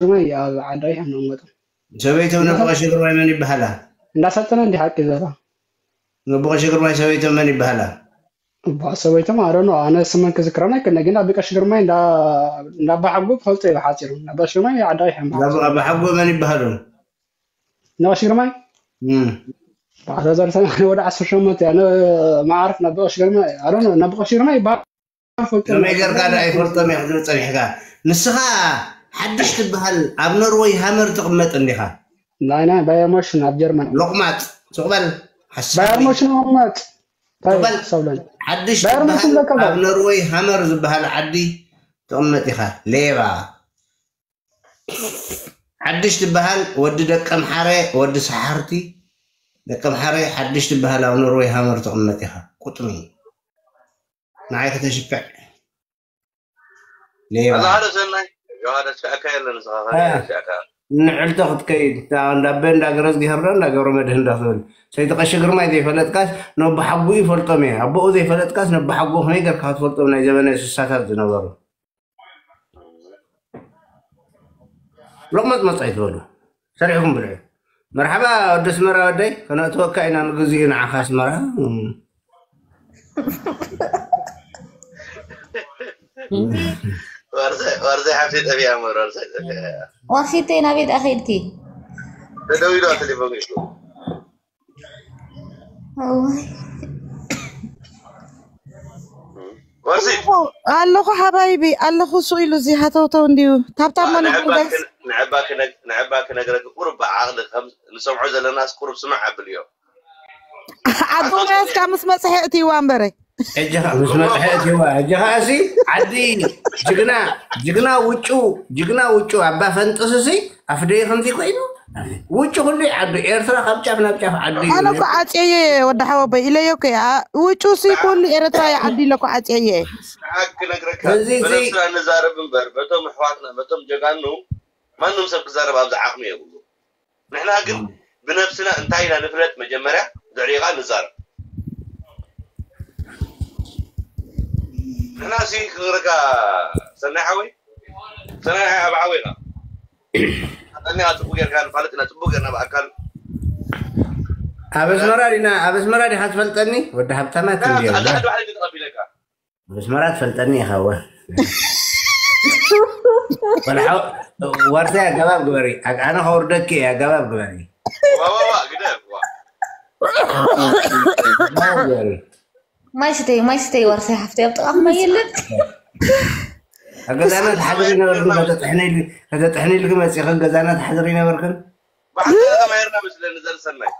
ግርማይ ኣብ ዓዲ ቀይሕ እዮም ዝቕመጡ። ሰበይቶም ነቦ ቀሺ ግርማይ መን ይበሃላ? እንዳሰልጠነ እንዲህ ሓቂ ዘላ ነቦ ቀሺ ግርማይ ሰበይቶም መን ይበሃላ? እባ ሰበይቶም ኣረኖ ኣነ ስመን ክዝክረና ኣይክእልን፣ ግን ኣብ ቀሺ ግርማይ እንዳ እንዳ ኣባ ሓጎ ፈልጦ እዩ ሓፂሩ። እንዳ ቀሺ ግርማይ ዓዲ ቀይሕ እዮም ኣብ ኣብ ሓጎ መን ይበሃሉ? እንዳ ቀሺ ግርማይ እም። ባዕዳ ዘርሰና ወደ ዓሰርተ ሸሞንተ ኣነ መዓርፍ ናብ ቀሺ ግርማይ ኣረኖ ናብ ቀሺ ግርማይ ይበሃል ፈልጦ ከመይ ገርካ ዶ ኣይፈልጦም እየ ክትብል ጸኒሕካ? ንስኻ ሓድሽ ትበሃል ኣብ ኖርወይ ሃመር ትቕመጥ እንዲኻ? ናይ ናይ ባየር ሙሽን ኣብ ጀርመን ሎቕማጥ ሱቕ በል ሓሳዊ ባየር ሙሽን መቐመጥ ሱቕ በል ሰብለን ሓድሽ ባየር ሙሽን ትበሃል ለቀባ ኣብ ኖርወይ ሃመር ዝበሃል ዓዲ ትቕመጥ ኢኻ ሌባ ሓድሽ ትበሃል ወዲ ደቀምሓረ ወዲ ሰሓርቲ ደቀምሓረ ሓድሽ ትበሃል ኣብ ኖርወይ ሃመር ትቕመጥ ኢኻ ቁጥሚ ንዓይ ከተሽፍዕ ሌባ ዮሃንስ ሰናይ ዮሃንስ ከኣካ የለን ንስኻ ከኣ ንዕልቶ ክትከይድ እንዳ ኣበ እንዳ ገረዝጊሀር ዶ እንዳ ገብረ መድህን ዶ ክትብል ሰይቲ ቀሺ ግርማይ ዘይፈለጥካስ ነቦ ሓጉ ይፈልጦም እየ ኣቦኡ ዘይፈለጥካስ ነቦ ሓጉ ከመይ ገርካ ክትፈልጦም ናይ ዘበነ ስሳታት ዝነበሩ ሎቕመጽመጽ ኣይትበሉ ሰሪሕኩም ብልዑ መርሓባ ወዲ ኣስመራ ወደይ ከነእትወካ ኢና ንግዚኡ ንዓኻ ኣስመራ ዋርሳይ ሓፍተይ ጠፊኣ እምበር ዋርሳይ ጠፊኣ እያ ዋሲተይ ናበይ ደኣ ከይድኪ ተደዊሉ ቴሌፎን ገይሩ እዋይ ዋርሲ ኣለኹ ሓባይቢ ኣለኹ ሱቕ ኢሉ እዚ ሃተውተው እንድዩ ታብታብ መን ይበልጋስ ንዕባ ክነግረኪ ቁሩብ ብዓቕሊ ከም ንሰምዖ ዘለናስ ቁሩብ ስምዕ ኣብልዮ ዓዱ ማያስካ ምስ መፅሐ እትይዋ እምበረ ሕጂ ኸ ምስ መፅሐ እትይዋ ሕጂ ኸዓ ሲ ዓዲ ጅግና ጅግና ውጩ ጅግና ውጩ ኣባ ፈንጥስሲ ኣፍደይ ከምዚ ኮይኑ ውጭ ኩሉ ዓዱ ኤርትራ ካብ ጫፍ ናብ ጫፍ ዓዱ እዩ ኣነ እኮ ዓፅየ ወዲ ሓወቦይ ኢለዮ እኮ እየ። አ- ውጩ ሲ ኩሉ ኤርትራ እየ ዓዲ ኢለ እኮ ዓፅየ እየ። ሓቂ ነግረካ እዚ- እዚ- ብነብስና ንዛረብ እምበር በቶም ኣሕዋትና በቶም ጀጋኑ ማንም ሰብ ክዛረብ ኣብዚ ዓቕሚ የብሉ ንሕና ግን ብነብስና እንታይ ኢና ንፍለጥ መጀመርያ ድሕሪኻ ንዛረብ ንሕና ሲ ክነግረካ ሰናይ ሓወይ ሰናይ ኣብ ሓወይ ኢኻ ኣጠኒኻ ፅቡቅ ጌርካ ንፋለጥ ኢና ፅቡቅ ጌርና ብኣካል ኣብ ኣስመራ ዲና ኣብ ኣስመራ ዲኻ ትፈልጠኒ ወዲ ሃብታማት እንድዮም ኣድዋሕደ ተቐቢለካ ኣብ ኣስመራ ትፈልጠኒ ኢኻ ወ ወርሳይ ኣገባብ ግበሪ ኣነ ከውርደኪ እየ ኣገባብ ግበሪ ዋዋዋ ግደፍ ዋ ኣገባብ ግበሪ ማይ ስተይ ማይ ስተይ ዋርሳይ ሓፍተይ ኣብ ጥቓኹም ኣየለን ኣብ ገዛና ትሓድሪ ነበርክን ከተጥሕኒልኪ መፂኽን ገዛና ትሓድሪ ነበርክን ብሓንሳብ ተማሂርና መስለኒ ዘርሰናይ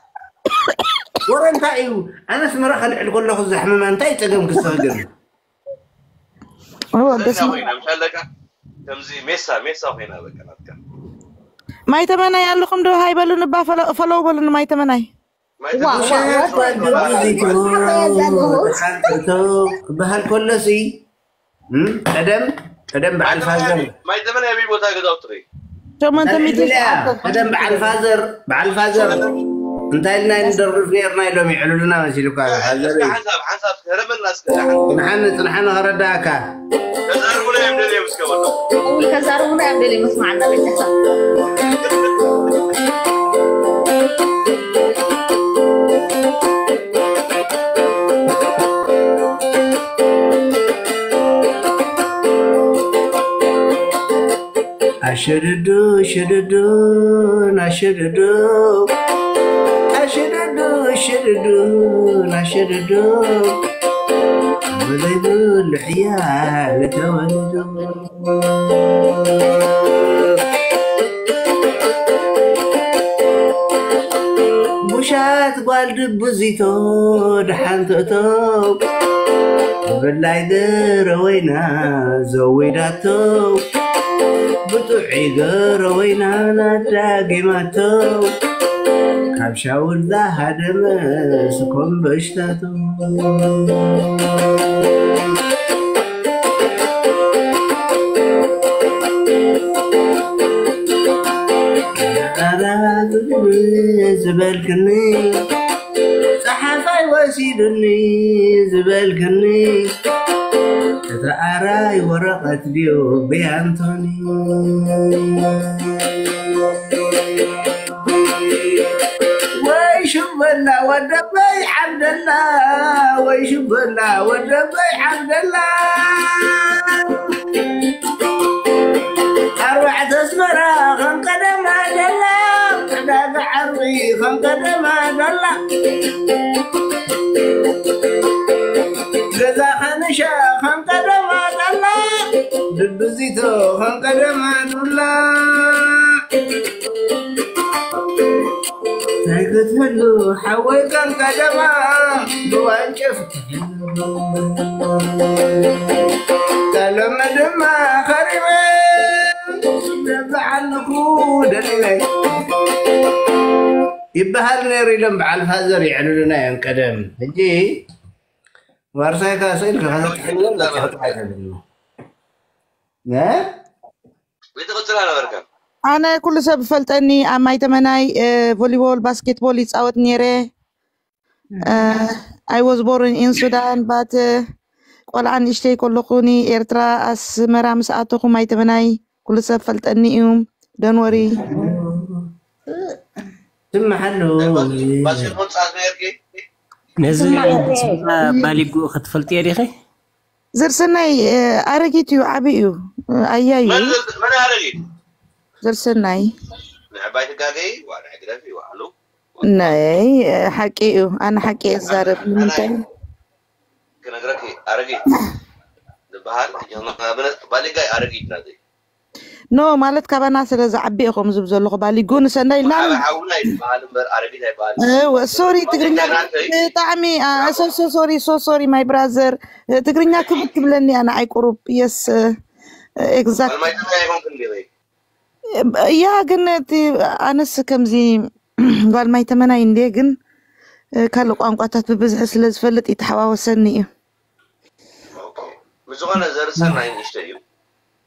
ወረ እንታይ እዩ ኣነ ኣስመራ ከልዕል ከለኹ ዘሕምማ እንታይ እዩ ፀገም ክስኽግን እወ ደስ ዘለና ኮይና ምሻለካ ከምዚ ሜሳ ሜሳ ኮይና በቃ ናትካ ማይ ተመናይ ኣለኹም ዶ ሃይበሉን እባ ፈለው በሉን ማይ ተመናይ ማይ ዋ፣ ዋ፣ ዋ፣ ተመናይ ዋ፣ ዋ፣ ዋ፣ ዋ፣ ዋ፣ ዋ፣ ዋ፣ ዋ፣ በሃል ከሎ ሲ እም? ቀደም ቀደም በዓል ፋዘር ማይ ተመናይ ኣበይ ቦታ ገዛውቲ ሪ ሸሞንተ ሚእቲ ቀደም በዓል ፋዘር በዓል ፋዘር እንታይ ኢልና ንደርፍ ነርና ኢሎም ይዕልሉና መሲሉካ ፋዘር እዩ። ሓንሳብ ሓንሳብ ከረመና እስከ ጽንሓኒ ጽንሓኒ ከረዳእካ ተዛርቡና እዮም ደልዮም እስከ በሎ ከዛርቡና እዮም ደልዮም መስማዓና በጃኻ ኣሸድዱ ሽድዱ ናሸድዱ ኣሸድዱ ሽድዱ ናሸድዱ ብዘይብሉ ሕያል ተወልዱ ቡሻት ጓል ድቡዚቶ ደሓን ትእቶ ብፍላይ ገረወይና ዘዊዳቶ ብጥዑይ ገረወይና ናዳጊማቶ ካብ ሻውል ዝሃደመ ስኮም በሽታቶ ዝበልክኒ ፀሓፋይ ወሲዱኒ ዝበልክኒ እታ ኣራይ ወረቐት ድዩ ብያንቶኒ? ወይ ሽበላ ወደበይ ዓብደላ፣ ወይ ሽበላ ወደበይ ዓብደላ። ኣርባዕተ ኣስመራ ከም ቀደማ ደላ፣ ዕዳጋ ዓርቢ ከም ቀደማ ደላ። ገዛ ኸንሻ ከም ቀደማ ደላ፣ ድብዚቶ ከም ቀደማ ዱላ። እንታይ ክትህሉ ሓወይ ከም ቀደማ ብዋንጭፍ፣ ከሎሚ ድማ ኸሪበ ነብዓልኹ ደሊበ ይበሃል ነይሩ ኢሎም በዓል ፋዘር የዕልሉና እዮም ቀደም። ሕጂ ዋርሳይካ ስኢልካ ከዘጥሕልዎም በቃ ክትሓይተልኒ። ነ? ቤተ ቅጽላ ነበርካ? ኣነ ኩሉ ሰብ ፈልጠኒ ኣብ ማይ ተመናይ፣ እ፣ ቮሊቦል፣ ባስኬትቦል ይጻወት ነይረ። እ፣ I was born in Sudan, but፣ እ፣ ቆልዓ ንእሽተይ ከለኹ ንኤርትራ ኣስመራ ምስ ኣተኹ ማይ ተመናይ ኩሉ ሰብ ፈልጠኒ እዩ። Don't worry። ትመሓሉ። ባስኬትቦል ጻወት ነርኪ? ነዚ ስማ ባሊጉ ክትፈልጥዮ ዲኺ? ዘርሰናይ፣ እ፣ ኣረጊት እዩ፣ ዓቢ እዩ፣ እ፣ ኣያዩ። መን ዘር-፣ መን ኣረጊት? ዘርሰናይ። ንዕባይ ትጋገይ፣ ዋ፣ ንዕግረፊ፣ ዋ፣ ኣሉ። ናይ፣ እ፣ ሓቂ እዩ። ኣነ ሓቂ እየ ዝዛረብ። ኣነ ንምንታይ? ክነግረኪ፣ ኣረጊት ዝበሃል፣ ሕጂ ንኣብነት፣ ባሊጋይ ኣረጊት ናተይ። ኖ፣ ማለት ካባና ስለ ዝዓቢ ኢኹም ዝብ ዘለኹ ባሊጉ ንሰንዳይ ኢልና ዓቢ ሓውና ይበሃል እምበር ኣረጊት ኣይበሃል። እወ፣ ሶሪ፣ ትግርኛ ናተይ ብጣዕሚ፣ አ፣ ሶ፣ ሶ፣ ሶሪ፣ ሶ፣ ሶሪ፣ ማይ ብራዘር። ትግርኛ ክብድ ትብለኒ ኣነ ኣይ ቁሩብ። የስ፣ ኤግዛክት። ማይ ትግራይ ይኾንክ እንዴ ወይ? ያ፣ ግን እቲ ኣነስ ከምዚ ጓል ማይ ተመናይ እንዴ፣ ግን፣ እ፣ ካልእ ቋንቋታት ብብዝሒ ስለ ዝፈልጥ ይተሓዋወሰኒ እዩ። ኦኬ። ብዝኾነ ዘርሰናይ ንእሽተይ እዩ።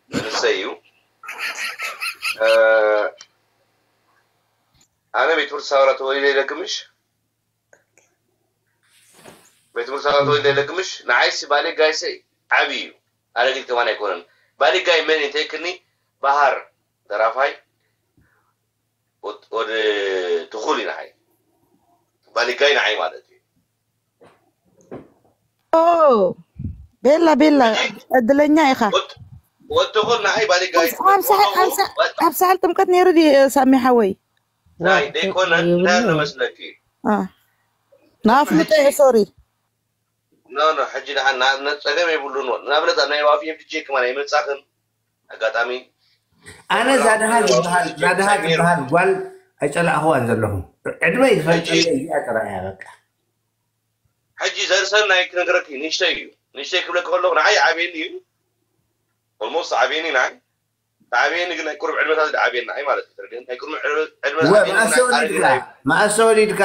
መንእሰይ እዩ። እ፣ ኣነ ቤት ትምህርቲ ሳውራ ተወሊደ ይደግምሽ። ቤት ትምህርቲ ሳውራ ተወሊደ ይደግምሽ። ንዓይሲ ባሌ ጋይሰ ዓቢ እዩ። ኣረጊት ከማን ኣይኮነን። ባሌ ጋይ መን እንተይክኒ ባህር ደራፋይ ወድ-፣ ወድ ትኹል እዩ ንዓይ። ባሌ ጋይ ንዓይ ማለት እዩ። ኦ፣ ቤላ፣ ቤላ፣ ዕድለኛ ኢኻ። ወድ-፣ ወድ ትኹል ንዓይ ባሌ ጋይ ኣብ ሳሕል፣ ኣብ ሳ-፣ ኣብ ሳሕል ጥምቀት ነይሩ ድዩ ሳሚ ሓወይ? ናይ ደይኮነ እንታይ ኣሎ መስለኪ? አ። ናፍልጠ እየ፣ ሶሪ። ኖ፣ ኖ፣ ሕጂ ደሓን ንኣብነት ጸገም የብሉን። ንኣብነት ኣብ ናይ ዋፊ ኤፍ ዲ ጄ ከማን ኣይመጻኽን። ኣጋጣሚ ኣነ ዛድሃ ዝበሃል፣ ዛድሃ ዝበሃል ጓል ኣይጸላእኽዋን ዘለኹ። ዕድመ ይፈልጠለይ እዚኣ ጥራይ እያ በቃ። ሕጂ ዘርሰናይ ክነግረኪ ንእሽተይ እዩ። ንእሽተይ ክብለኪ ከለኹ ንዓይ ዓብየኒ እዩ። ኦልሞስት ዓብየኒ ንዓይ። ዓብየኒ ግን ናይ ቁሩብ ዕድመታት ዓብየኒ ንዓይ ማለት እዩ። ተረዲእኒ? ናይ ቁሩብ ዕድመ፣ ዕድመ ወ-፣ ዓብየኒ መኣስ ግን ናይ ተወሊድካ? ዓብየኒ እዩ። መኣስ ተወሊድካ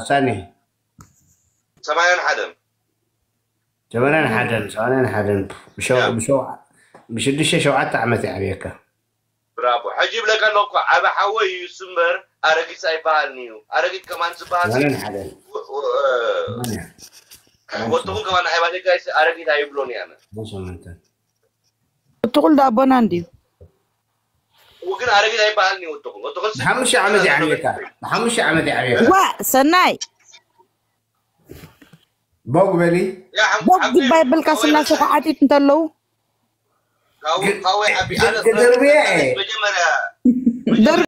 ሳኒ? ሰማንያን ሓደን። ሰማንያን ሓደን፣ ሰማንያን ሓደን። ብሸው-፣ ያ። ብሸው-፣ ብሽዱሽተ ሸውዓተ ዓመት ይዓብየካ። ብራቮ። ሕጂ ይብለካ ኣለኩ፣ ዓቢ ሓወይ እዩ እሱ እምበር ኣረጊት ኣይበሃልን እዩ። ኣረጊት ከማን ዝበሃል ሰማንያን ሓደን። ወ-፣ ወ-፣ እ፣ ሰማንያ። ወትኹም ከማን ንዓይ ባዴጋይስ ኣረጊት ኣይብሎን እየ ኣነ። ሰማንያን ሸሞንተን። ወትኹል ዳቦና እንድዩ። ግን ኣረጊት ኣይበሃልን እዩ ወትኹል። ወትኹል ሲ-፣ ብሓሙሽተ ዓመት ይዓብየካ። ብሓሙሽተ ዓመት ይዓብየካ። ዋ፣ ሰናይ። ቦግ በሊ። ያ፣ ሓም-፣ ቦግ ሓምቲ ይባይ በልካ ሓወይ ስላሴ በልካ። ከዓቲት እንተለዉ። ካው-፣ ግ-፣ ካወይ ዓቢ ግ-፣ ኣነ ግደርብየ። መጀመርያ ደር-